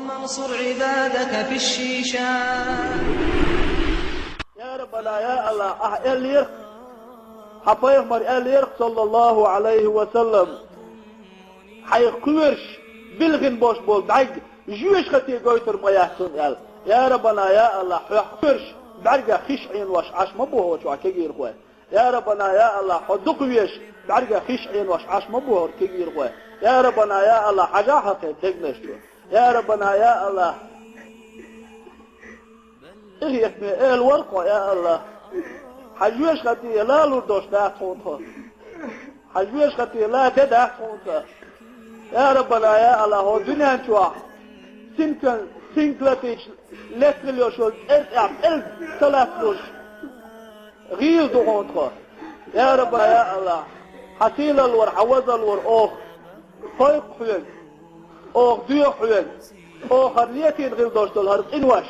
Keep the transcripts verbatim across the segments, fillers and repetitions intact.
وانصر عبادك في الشيشان. Я Раббана, я Аллах, ахь аьллера, хьан пайхамар аьллера, саллаллаху Ӏалайхи ва саллам, хьайх кхоьруш, билггӀина болуш болу бӀаьрг жоьжахате гойтур ма яц хьуна аьлла. Я Раббана, я Аллах, хьох кхоьруш, бӀаьргех хиш Ӏенош Ӏаш ма бу хьо чохь кегийрхой. Я Раббана, я Аллах, хьо дукха везаш, бӀаьргех хиш Ӏенош Ӏаш ма бу хӀара кегийрхой. Я Раббана, я Аллах, хьажахь хьан кхин дегнаш чу. Я Раббана, я Аллах, къинхетаме Эла вара хьо, я Аллах. Хьан жоьжахате лалур долуш дац хьуна тхо. Хьан жоьжахате ла де дац хьуна тхо. Я Раббана, я Аллах, хӀокху дуьнен чохь синкан, синкалатича лаьцна йолуш йолу цӀерцӀехь пӀелг ца латталуш гӀийла ду хьуна тхо. Я Раббана, я Аллах, хьан сийлалла вара, хьан вазалла вара оха кхойкху хьоьга, оха доьху хьоьга, оха хӀара летийна хила долуш долу хӀара къинош,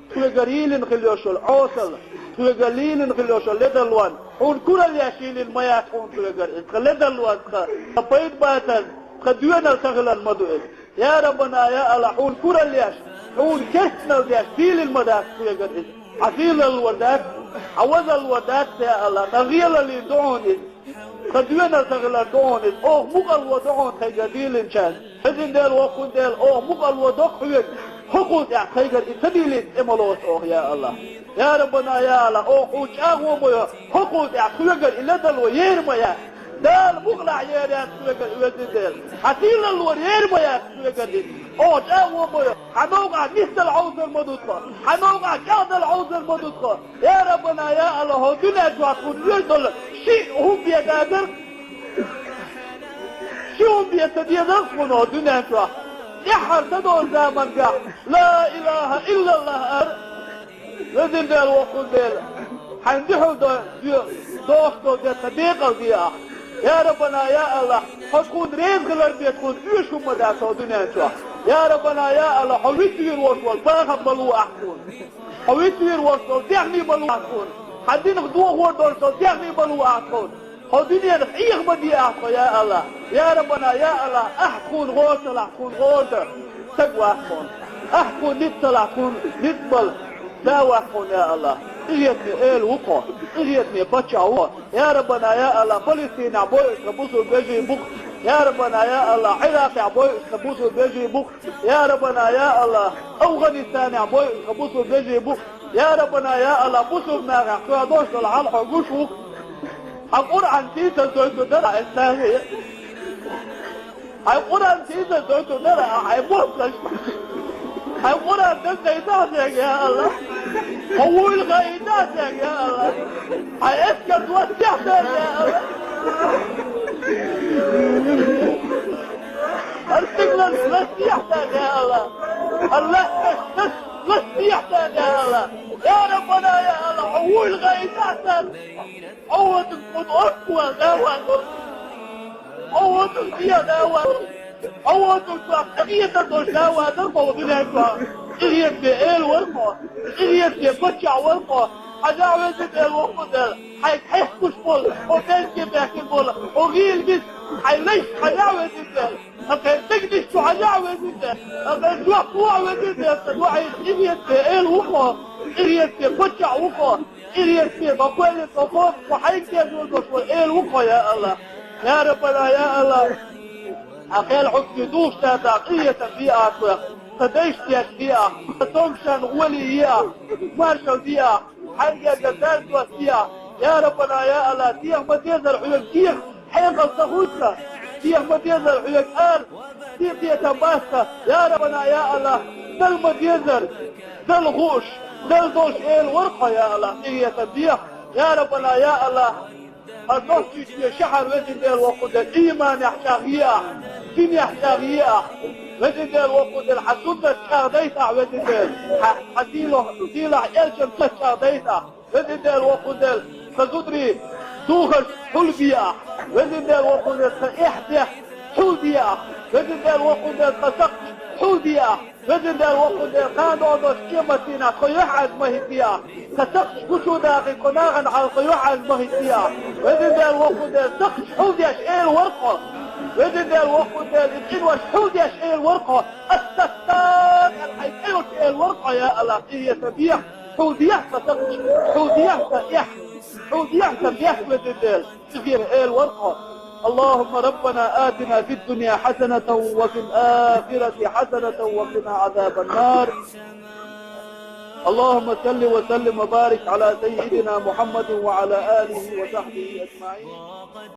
тхоьгара йийлина хила йолуш йолу Ӏесалла, тхоьгара йийлина хила йолуш йолу ледарлонна, хьуна куралла еш йийлина ма яц хьуна тхоьгара иза, тхан ледарлонна, тхан, тхан пайда бацарна, тхан доьналла ца хиларна ма ду иза. Я Раббана, я Аллах, хьуна куралла еш, хьуна керстанал деш, дийлина ма дац тхоьгара иза. Хьан сийлалла вара дац, хьан вазалла вара дац, я Аллах, тхан гӀийлаллин ду хьуна иза. Тхан доьналла ца хилар ду хьуна иза. Оха мукъарло до хьуна тхайгара дийлинчарна. Везан Дела, воккхун Дела, оха мукъарло до хьоьга. ХӀокхул тӀехь тхайгара и ца дийлийта тӀе ма лоцу оха, я Аллах. Я Раббана, я Аллах, оха хьуна чӀагӀо ма йо, хӀокхул тӀехь тхоьгара и ледарло ер ма яц. Дала мукъалахь ер яц тхоьгара, везан Дела. Хьан сийлалла вара ер ма яц тхоьгара и. Оха чӀагӀо ма йо. Хьан новкъахь нисдала Ӏовзар ма ду тхо. Хьан новкъахь чӀагӀдала Ӏовзар ма ду тхо. Я Раббана, я Аллах, хӀокху дуьнен чохь тхуна оьшуш долу шиъ хӀума бен дезара, ши хӀума бен ца дезара тхуна хӀокху дуьнен чохь. ТӀаьххьара ца долу замангахь ла илаха иллаллах ара. Везан Дела, воккхун Дела, хьайн дуьхьал до-, доьхуш долу де тхан декъал де ахь. Я Раббана, я Аллах, хьо тхуна реза хилар бен тхуна оьшуш хӀума ма дац хӀокху дуьнен чохь. Я Раббана, я Аллах, хьо вицвийр волуш волу бахам ма ло ахь тхуна. Хьо вицвийр волуш долу даьхни ма ло ахь тхуна. Хьан динах дохор долуш долу даьхни ма ло ахь тхуна. Хьо дуьненах Ӏеха ма де ахь тхо, я Аллах. Я Раббана, я Аллах, ахь тхуна гӀора ца лахь, тхуна гӀора дан стаг вац тхуна. Ахь тхуна ницкъ ца лахь, тхуна ницкъ бала да вац тхуна, я Аллах. Къинхетаме Эла ву хьо, къинхетаме паччахь ву хьо. Я Раббана, я Аллах, Палестинехь бойуш тхан бусулба вежарий бу-кх. Я Раббана, я Аллах, Ӏиракъехь бойуш тхан бусулба вежарий бу-кх. Я Раббана, я Аллах, Афганистанехь бойуш тхан бусулба вежарий бу-кх. Я Раббана, я Аллах, бусулба нахехь чохь долуш долу хьал хьо гуш ву-кх. Хьан Къуръан сийсаздойтур дара хьайн сагӀе. Хьайн Къуръан сийсаздойтур дара хьайн мостагӀашна. Хьайн Къуръан дагадайтахьа цаьрга, я Аллах. Хьо вуйла хаийтахьа цаьрга, я Аллах. Хьайн эскарш ластехьа цаьрга, я Аллах. ХӀара стигланаш ластехьа цаьрга, я Аллах. ХӀара лаьтташ ластехьа цаьрга, я Аллах. Я Раббана, я Аллах, хьо вуйла хаийтахьа цаьрга. Хьо воцург кхунна орцахь ван да ван. Хьо воцург дегӀ да ван. Хьо воцург цхьа къинхетам долуш да ван дар хьо дуьнен чохь. Къинхетаме Эла вара хьо. Къинхетаме паччахь вара хьо. Хьажахь, везан Дела, воккхун Дела, хьайга хьехкаш болу, хьо бехке баьхкина болу, хьо гӀийла биса, хьайн лайшка хьажахь, везан Дела. Ткъа кхеран дегнаш чу хьажахь, везан Дела. Ткъа кхеран чохь вохьа, везан Дела, сан дуьхьа къинхетаме Эла ву хьо. Къинхетаме паччахь ву хьо. Къинхетаме, бакъвеллин тхо кхоба, тхо хьайга дезо долуш вара Эла ву хьо, я Аллах. Я Раббана, я Аллах. Хьан кхел хьуьгчий духуш дацахь, къинхетам бе ахь тхох. Тхан дайшна деш де ахь, тхан цомгушчарна гӀоли е ахь, маршалла де ахь, хьайна гергара даржа доссаде ахь. Я Раббана, я Аллах, деха ма дезара хьоьга деха, хьекъал ца хуьлу тхан. Деха ма дезара хьоьга ара, декъе тхан бац тхан. Я Раббана, я Аллах, дала ма дезара, дала хууш, дала долуш Эла вара хьо, я Аллах, къинхетам бе ахь. Я Раббана, я Аллах, хӀара Нохчийчоь шахьар, везан Дела, воккхун Дела, ийманехь чӀагӀъе ахь, динехь чӀагӀъе ахь. Везан Дела, воккхун Дела, хьан суннат чӀагӀдайта ахь, везан Дела, хьан, хьан сийлахь, сийлахь элчан суннат чӀагӀдайта ахь. Везан Дела, воккхун Дела, тхан зударийн духарш хьулбе ахь. Везан Дела, воккхун Дела, тхан эхь-бехк хьулде ахь. Везан Дела, воккхун Дела, тхан сакхташ хьулде ахь. Везан Дела, воккхун Дела, кхана долуш къематдийнахь тхо юьхьӀаьржа ма хӀитте ахь. Тхан сакхташ гучу даккхий, тхо нахана хьалха юьхьӀаьржа ма хӀитте ахь. Везан Дела, воккхун Дела, сакхташ хьулдеш Эла вара хьо. Везан Дела, воккхун Дела, и къинош хьулдеш Эла вара хьо. Ас-Саттар! يا الله، إيه يا سميح، حوزيحك تقش، حوزيحك إح، حوزيحك إح وددل، تغير إيه الورقة. اللهم ربنا آتنا في الدنيا حسنة وفي الآخرة حسنة وقنا عذاب النار. اللهم صل وسلم وبارك على سيدنا محمد وعلى آله وصحبه أجمعين.